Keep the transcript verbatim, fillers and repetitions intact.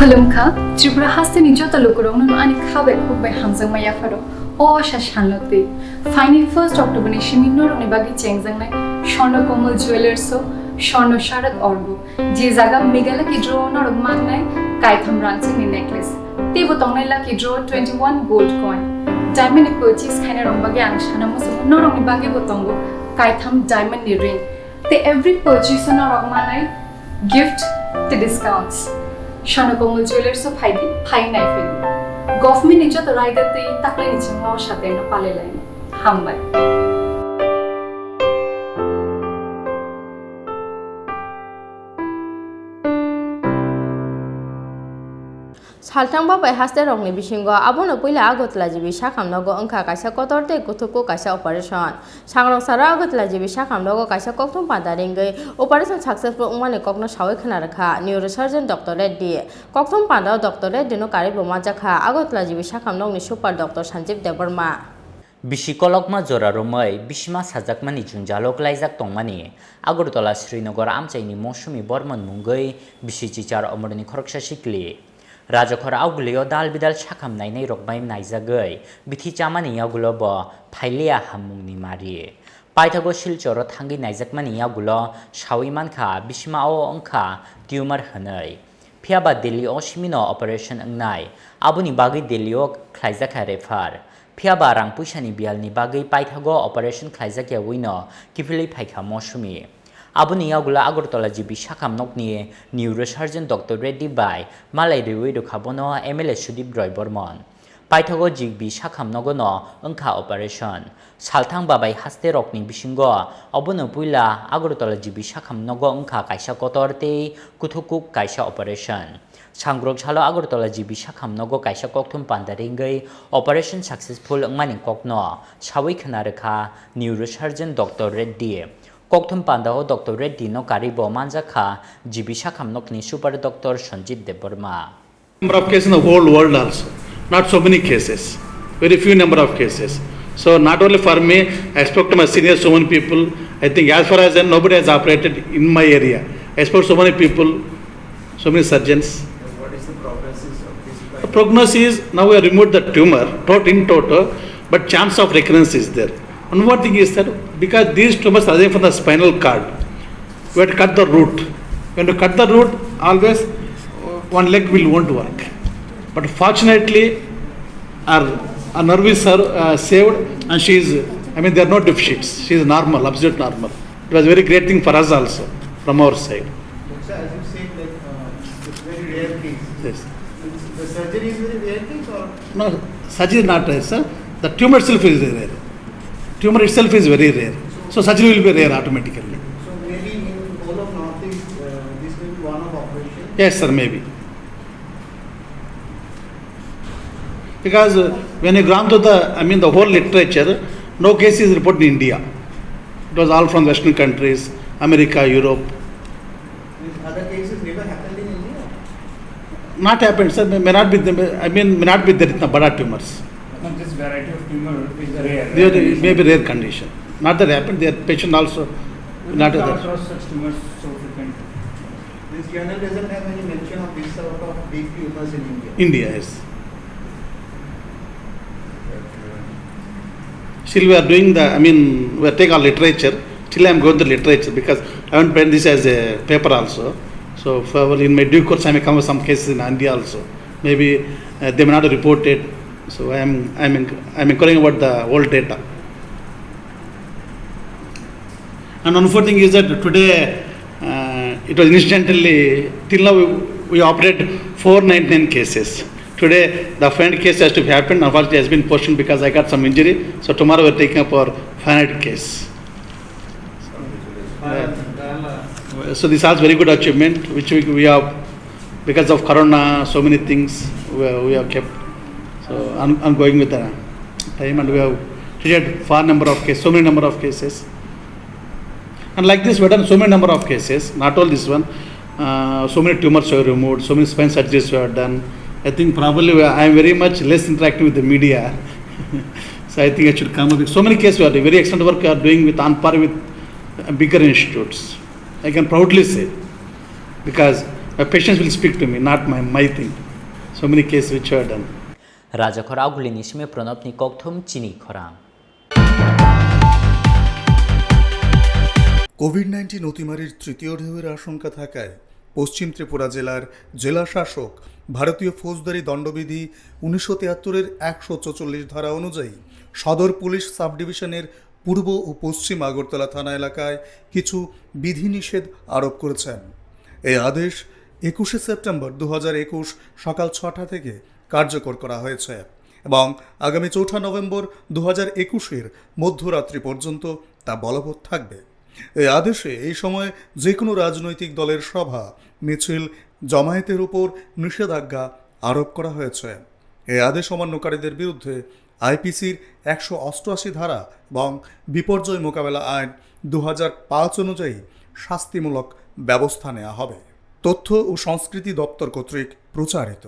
Khulumkha, Tripura hasteni joto lukurokno ani kha bai khuk bai hamjakma yapharo. O asa salno twi phaini first October ni simi norokni bagwi chengjaknai Swarna Komal Jewellers o Swarna Sharak Orgo, je jaga Meghalaya Lucky Draw o norok mannai kaitham rangchakni necklace. Teibo tongnai Lucky Draw twenty one gold coin. Diamond ni purchase khainai rok bagwi ang sana muchungo norokni bagwi bo tongo kaitham diamond ni ring. Tei every purchase o norok manai gift tei discounts. Swarna Komal Jewellers o phaidi, phai nai phaidi. Government ni joto raida tei taklai ni chingma o sateng no palai lai. Hambai. Salthang babai haste rokni bisingo abono puila Agartala G B sakham nogo wngkha kaisa kotor tei kuthukuk kaisa operation. Sangrong saro Agartala G B sakham nogo kaisa kokthum panda ringwi operation successful wngmani kokno sawi khna rwkha neurosurgeon Doctor Reddy. Kokthum panda o Doctor Reddy no karwi bo manjakha Agartala G B sakham nokni super Doctor Sanjeev Debbarma. Bisi kolokma jora romwi bisima sajakmani jwngjalo klaijak tongmani Agartala Srinagar amchaini Mosumi Bormon mungwi bisi chichar omorni khoroksa sikli. Rajakhor Augulio dal bidal sakham nainai rok bai naijagwi bithi chamani yagulo bo phailiya hammungni mari. Paithago Silchoro thangwi naijakmani yagulo sawi mankha bisima o wngkha tumor hwnwi. Phiya ba Delhi o simino operation wngnai, aboni bagwi Delhi o khlaijakha refer. Phiya ba rang puisani biyalni bagwi paithago operation khlaijak yawino kiphilwi phaikha Mosumi. Aboni yagulo Agartala G B sakham nokni neurosurgeon Doctor Reddy bai malai rwui rwkha bono M L A Sudip Roy Bormon. Paithago G B sakham nogono wngkha operation. Salthang babai haste rokni bisingo obono puila Agartala G B sakham nogo wngkha kaisa kotor tei kuthukuk kaisa operation. Sangrok salo Agartala G B sakham nogo kaisa kokthum panda ringwi operation successful wngmani kokno sawi khna rwkha neurosurgeon Doctor Reddy. Kokthum panda o Doctor Reddy no karwi bo manjakha G B sakham nokni super doctor Sanjeev Debbarma. Number of cases in the whole world also, not so many cases, very few number of cases. So not only for me, I spoke to my senior so many people. I think as far as I know, nobody has operated in my area. I spoke so many people, so many surgeons. What is the prognosis of this? The prognosis, now we have removed the tumor, not in total, but chance of recurrence is there. One more thing is that because these tumors are from the spinal cord, we have to cut the root. When you cut the root, always uh, one leg will won't work. But fortunately, our, our nerve is uh, saved, and she is, I mean, there are no deficits. She is normal, absolute normal. It was a very great thing for us also, from our side. Doctor, as you said, like, uh, it's very rare case. Yes. It's, the surgery is very rare case, or? No, surgery is not rare, sir. The tumor itself is rare. Tumor itself is very rare. So surgery will be rare automatically. So maybe in whole of Northeast, uh, this may be one of operation? Yes, sir, maybe. Because uh, when you go to the, I mean, the whole literature, no case is reported in India. It was all from Western countries, America, Europe. These other cases never happened in India? Not happened, sir. May, may not be, I mean, may not be there itna bada tumors. Not this variety of tumor is a rare. They are, it may be rare condition. Not that happened, their patient also, not come that. Across such tumors so frequently. This journal doesn't have any mention of this sort of big tumors in India. India, yes. Still, we are doing the, I mean, we take our literature. Still, I am going the literature because I haven't penned this as a paper also. So, probably in my due course, I may come with some cases in India also. Maybe uh, they may not report it. So, I am, I am, inc- I am inquiring about the old data. And one more thing is that today uh, it was incidentally, till now we, we operated four ninety-nine cases. Today the friend case has to be happened. Unfortunately, it has been postponed because I got some injury. So tomorrow we are taking up our five hundred case. Uh, so this is very good achievement which we, we have because of corona. So many things we, we have kept. So I'm, I'm going with the time, and we have treated far number of cases, so many number of cases. And like this, we have done so many number of cases, not all this one. Uh, so many tumors were removed, so many spine surgeries were done. I think probably we are, I am very much less interactive with the media. So I think I should come up with so many cases we are doing, very excellent work we are doing with on par with uh, bigger institutes. I can proudly say because My patients will speak to me, not my mouthing. So many cases which are done. Rajakhor Agulini simi Pranabni kokthum chini khorang. Covid nineteen অতিমারির তৃতীয় ঢেউয়ের আশঙ্কা থাকায় পশ্চিম ত্রিপুরা জেলার জেলা শাসক ভারতীয় ফৌজদারি দণ্ডবিধি উনিশশো তিয়াত্তরের একশো চৌচল্লিশ ধারা অনুযায়ী সদর পুলিশ সাব ডিভিশনের পূর্ব ও পশ্চিম আগরতলা থানা এলাকায় কিছু বিধিনিষেধ আরোপ করেছেন। এই আদেশ একুশে সেপ্টেম্বর দু হাজার একুশ সকাল ছটা থেকে কার্যকর করা হয়েছে এবং আগামী চৌঠা নভেম্বর দু হাজার একুশের মধ্যরাত্রি পর্যন্ত তা বলবৎ থাকবে। এই আদেশে এই সময় যে কোনো রাজনৈতিক দলের সভা, মিছিল, জমায়েতের উপর নিষেধাজ্ঞা আরোপ করা হয়েছে। এই আদেশ অমান্যকারীদের বিরুদ্ধে আইপিসির একশো অষ্টআশি ধারা এবং বিপর্যয় মোকাবেলা আইন দু হাজার পাঁচ অনুযায়ী শাস্তিমূলক ব্যবস্থা নেওয়া হবে। তথ্য ও সংস্কৃতি দপ্তর কর্তৃক প্রচারিত।